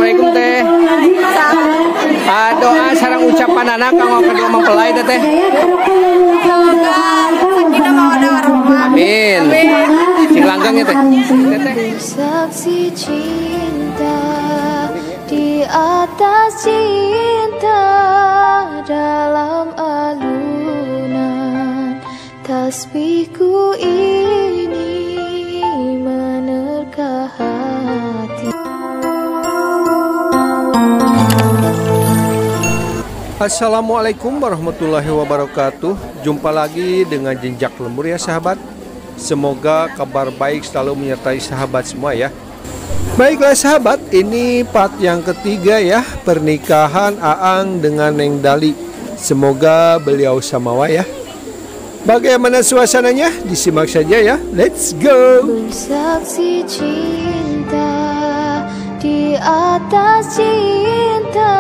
Assalamualaikum teh. Doa sareng ucapan anak kanggo kedua mempelai teh. Semoga sakinah mawaddah warahmah. Amin. Sing langgeng ya teh. Saksi cinta di atas cinta dalam alunan tasbihku ini menerka hati. Assalamualaikum warahmatullahi wabarakatuh. Jumpa lagi dengan Jejak Lembur ya sahabat. Semoga kabar baik selalu menyertai sahabat semua ya. Baiklah sahabat, ini part yang ketiga ya, pernikahan Aang dengan Neng Dali. Semoga beliau samawa ya. Bagaimana suasananya? Disimak saja ya. Let's go. Bersaksi cinta di atas cinta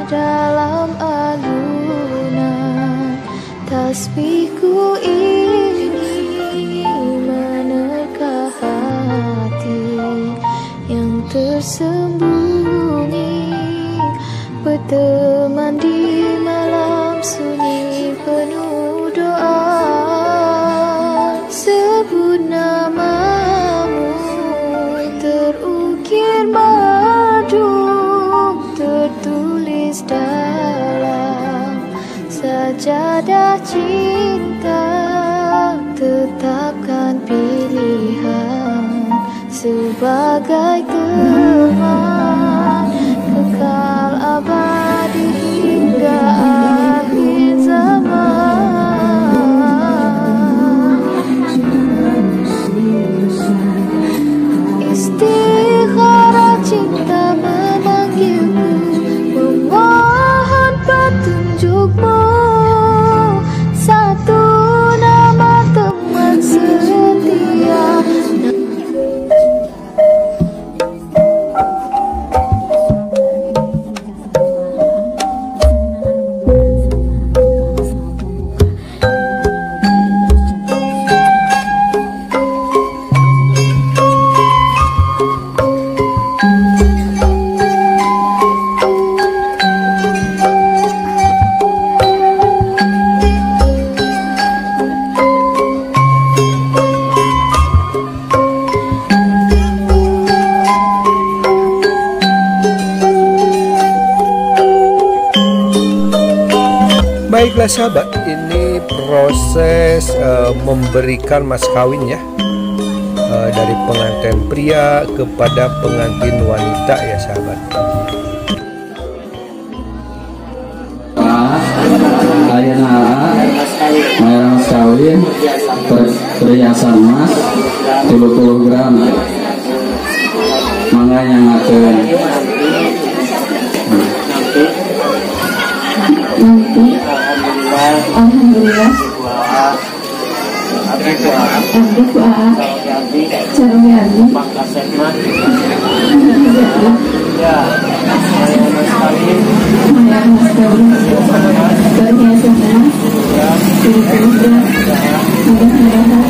dalam alunan tasbihku ini menerka hati yang tersembunyi, berteman di malam sunyi penuh doa. Sebut namamu terukir merdu, tertulis dalam sajadah cinta. Tetapkan pilihan sebagai teman kekal abadi hingga akhir zaman. Istikharah cinta memanggilku, memohon petunjukmu. Satu nama teman setia. Baiklah sahabat, ini proses memberikan mas kawin ya, dari pengantin pria kepada pengantin wanita ya sahabat. Mas kawin perhiasan emas 30 gram, mangga nyangakeun. Nanti alhamdulillah abdi ku aa sareng abdi mayar mas kawin perhiasan emas 30 gram, mudah-mudahan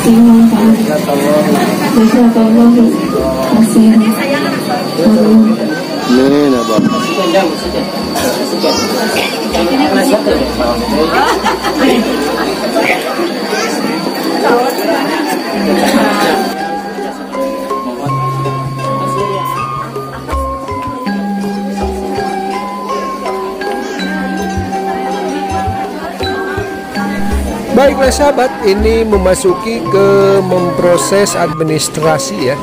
sing manfaat. Jazakallahu khairan. Amin. Baiklah sahabat, ini memasuki ke memproses administrasi ya.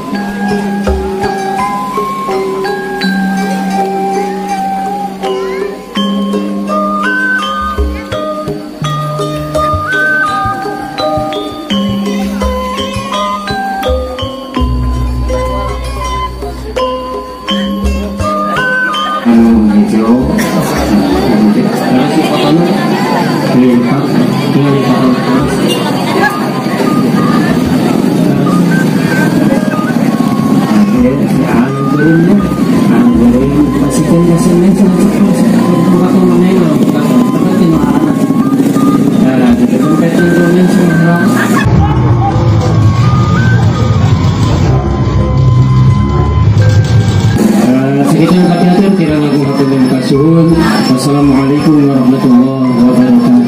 Kirang langkung hatur kasuhun. Wassalamualaikum warahmatullahi wabarakatuh.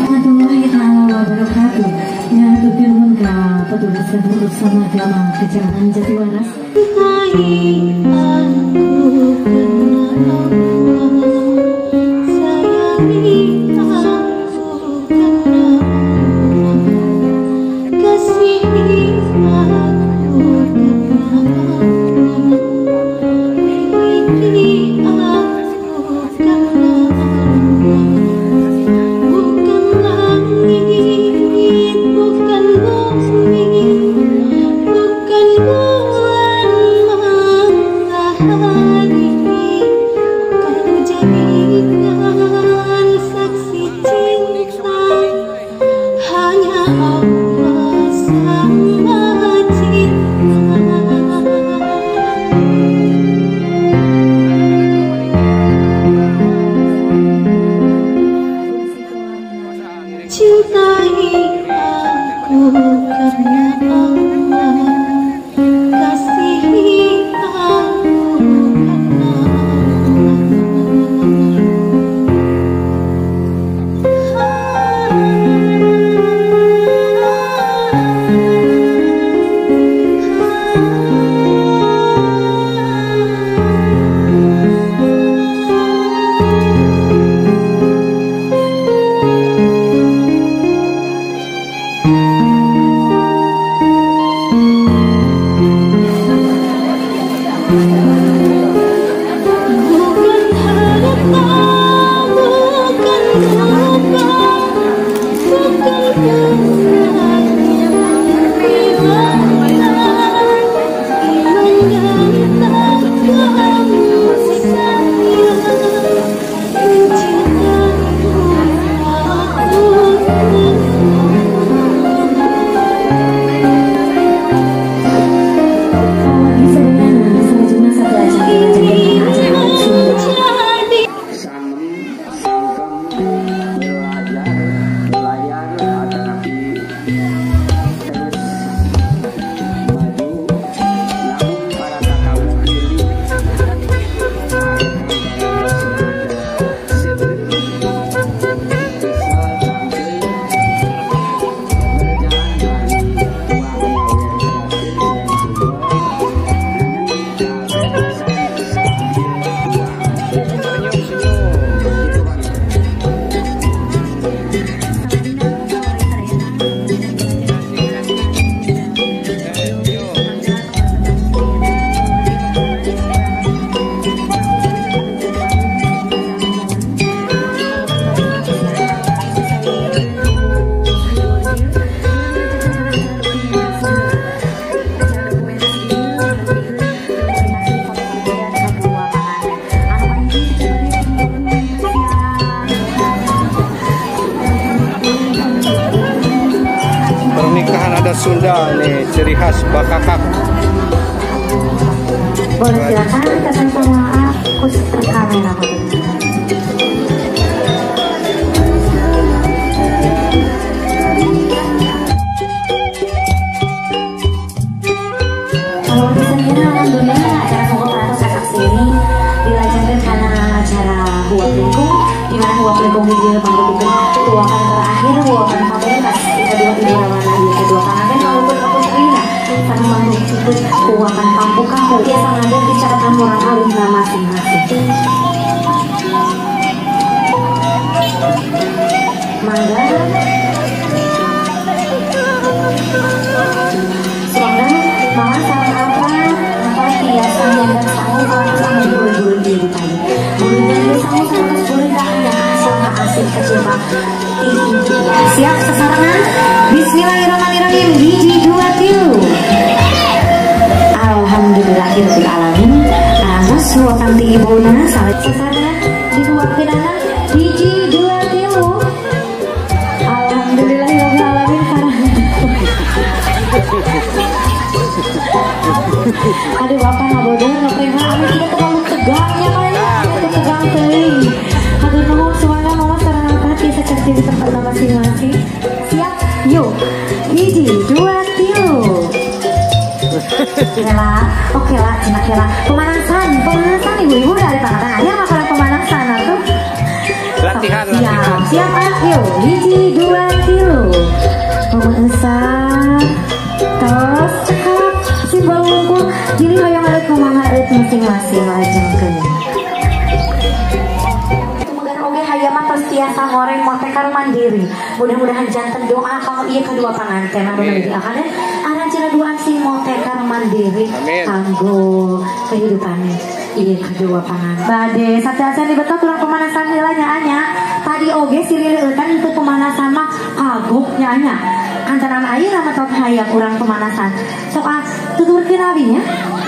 Warahmatullahi taala wabarakatuh. Ngaturkeun nuhun ka petugas bersama agama Kecamatan Jatiwaras. Cintai aku karena Allah, kasihi aku karena Pernikahan adat Sunda nih, ciri khas bakakak. Boleh silakan datang sama khusus kamera. Kalau misalnya alhamdulillah acara Monggo atau saksi ini dilanjutkan karena acara Huap Lingkung, di mana Huap Lingkung di panggung tuakan terakhir huapan pamungkas kedua ibu rawana di kedua panganten maupun kaputrina sang manggung ciput huapan pampukahu biasa ngadat di catatan orang alim masing-masing. Mangga Suangga malah sarang apa apa biasa nyandak sangu kalau sangu bulu-bulu diri tadi bulu-bulu sangu sangu bulu yang asal asik kecil. Siap sesarangan. Bismillahirrahmanirrahim. Hiji dua tilu. Alhamdulillahirabbil alamin. Anas huwakan ti ibuna salat sesarangan dihuwakeunana hiji dua tilu. Alhamdulillahirabbil alamin. Aduh bapak ngabodoh ngaprema kami tidak terlalu tegangnya kayaknya itu tegang teuing. Hatur nuhun semuanya mama sareng apa bisa cek di tempat masing-masing. Siap, yuk. Hiji, dua, tilu. Kela, oke lah, cina kela. Pemanasan, pemanasan ibu-ibu. Siap ah, yuk, 1, 2, 3. Pemirsa, tos cekap simbol wungkul. Jadi hoyong eut kumaha eut masing-masing lajengkeun. Tumegan oge hayam mah tos tiasa ngoreng motekar mandiri. Mudah-mudahan janten doa kalau ieu kedua panganten anu didoakan aranjeunna duaan sing motekar mandiri kanggo kehidupan ieu kedua panganten. Bade sateuacan dibetot urang pemanasan heula nya anya. Tadi oge si lileutan itu pemanasan mah kagok nya anya. Kantenan ayeuna mah top hayam urang pemanasan. Sok ah tuturkeun abi nya.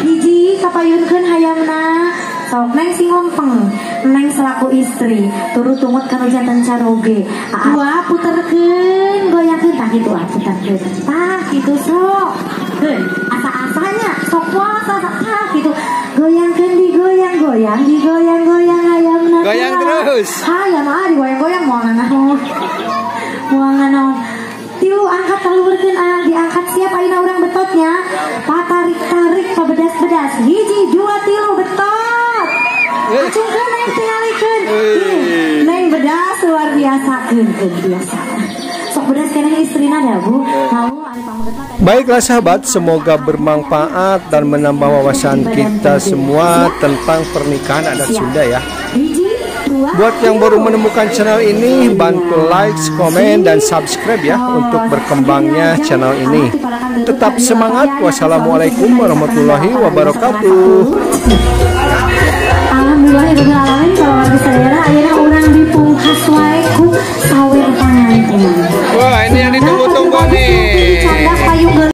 Hiji kapayunkeun hayamna. Sok neng sing lempeng, neng selaku istri turut tumut kanu janten caroge. Dua puterkeun goyangkeun tah kitu ah puterkeun. Tah kitu sok. Keun asa-asanya sok puasa tah kitu. Goyangkeun digoyang-goyang, digoyang-goyang hayamna. Goyang terus. Hayam ah digoyang-goyang moal nganaon. Moal nganaon. Tilu angkat kaluhurkeun ah diangkat siap ayeuna urang betotnya. Patarik-tarik pabedas-bedas. 1, 2, 3 betot. Acungkeun neng tingalikeun. Neng bedas luar biasa keun biasa. Sok bedas keneh istrina da Bu. Baiklah sahabat, semoga bermanfaat dan menambah wawasan kita semua tentang pernikahan adat Sunda ya. Buat yang baru menemukan channel ini, bantu like, komen, dan subscribe ya untuk berkembangnya channel ini. Tetap semangat. Wassalamualaikum warahmatullahi wabarakatuh. Alhamdulillahirobbilalamin kalau warga sadayana ayeuna urang dipungkas wae ku sawer panganten. Wah, ini yang ditunggu.